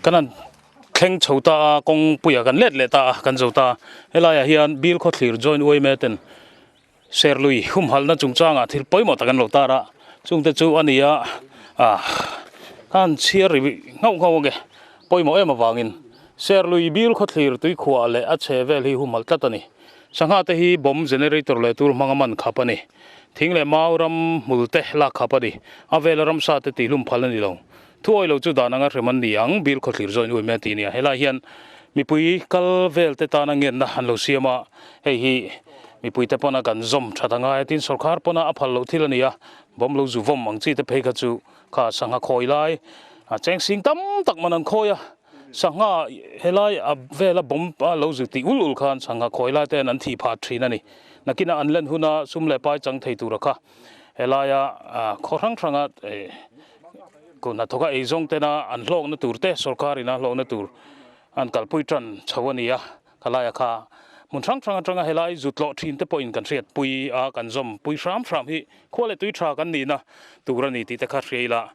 Kan han thleng chho ta a, kawngpuiah kan let leh ta a, kan zo ta a. Helaiah hian Bill Khawthlir Joint Uaime ten Serlui humhalhna chungchangah thil pawimawh tak an lo tar a, chungte chu a ni a, ah khan chhiar ri nghauh nghauh ange pawimawh em avangin Serlui Bill Khawthlir tuikhuah leh a chhe vel hi humhalh tlat a ni. Sangha te hi bomb generator leh tur hmanga man khap a ni. Thing leh mau ram hmul te lak khap a ni. A vela ramsa te tihhlum phal a ni lo. Thuawi lo chu dan anga hrem an ni ang, Bill Khawthlir zawin uime a ti nia. Helai hian mipui kal vel te tana ngenna an lo siam a, hei hi mipui te pawna kan zawm that angai a, tin sawrkhar pawna a phal loh thil a ni a, bawm lo zu vawm ang chi te phei kha chu kha sangha khawi lai a cheng sing tam tak man an khawi a, sangha helai a vela bawm a lo zu tih ul ul khan sangha khawi lai ten an thih phah thin a ni. Nakina an len huna sum leh pai chang thei tura kha helaia khaw hrang hranga Kut hnathawka eizawng tena an hlawkna tur te sorkarin a hlawkna tur an kalpui tan chho a ni a, khalaia kha hmun hrang hrang atanga helai zu tlawh thin te pawhin kan hriatpui a, kan zawmpui hram hram hi khua leh tui tha kan nihna tur a ni tih te kha hria ila.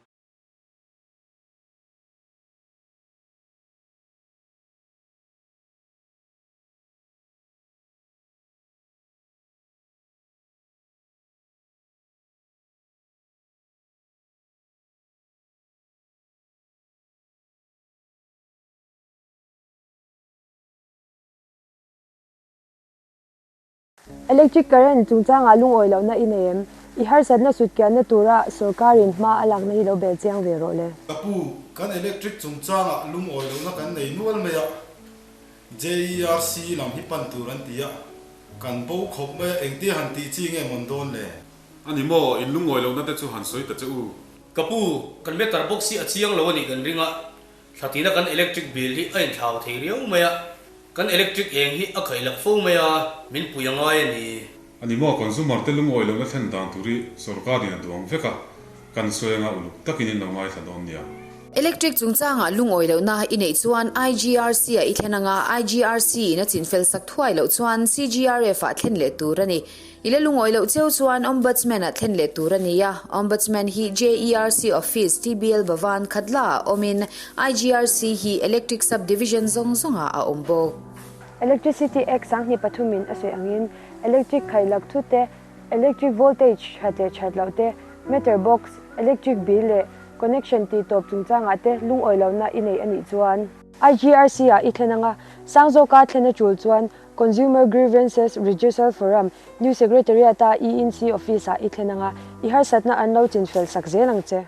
Electric current chungchangah lungawi lohna i nei em? I harsatna sutkianna tura sorkarin hma a lakna hi lo bel chiang ve rawh le. Ka pu, kan electric chungchangah lungawi lohna kan nei nual mai a, JERC lam hi pan tur an ti a, kan bo khawp mai a, engtia han tih chi nge mawn dawn le? A ni maw, in lungawi lohna te chu han sawi ta che u. Ka pu, kan meter box hi a chiang lo a nih kan ring a, thla tina kan electric bill hi a inthlau thei riau mai a, kan electric eng hi a khaih lak fo mai a, min pui a ngai a ni. A ni maw, consumer te lungawi lohna thlen dan tur hi sorkarin a duang vek a, kan sawi anga uluk takin in lo ngaithla dawn nia. Electric chungchangah lungawi lohna i neih chuan IGRC ah i thlen anga, IGRC in a chinfel sak thuai loh chuan CGRF ah thlen leh tur a ni. I la lungawi loh cheu chuan Ombudsman ah thlen leh tur a ni a, Ombudsman hi JERC Office, TBL Bhavan, Khatla ah awmin IGRC hi Electric Sub Division zawng zawngah a awm bawk. Electricity Act 2003 in a sawi angin electric khailak thu te, electric voltage that leh that loh te, meter box, electric bill leh connection tih tawp chungchangah te lungawi lohna i nei a nih chuan. IGRC ah i thlen anga sang zawka thlen a tul chuan Consumer Grievances Redressal Forum, New Secretariat-a ENC Office-ah i thlen anga i harsatna an lo chinfel sak zel ang che.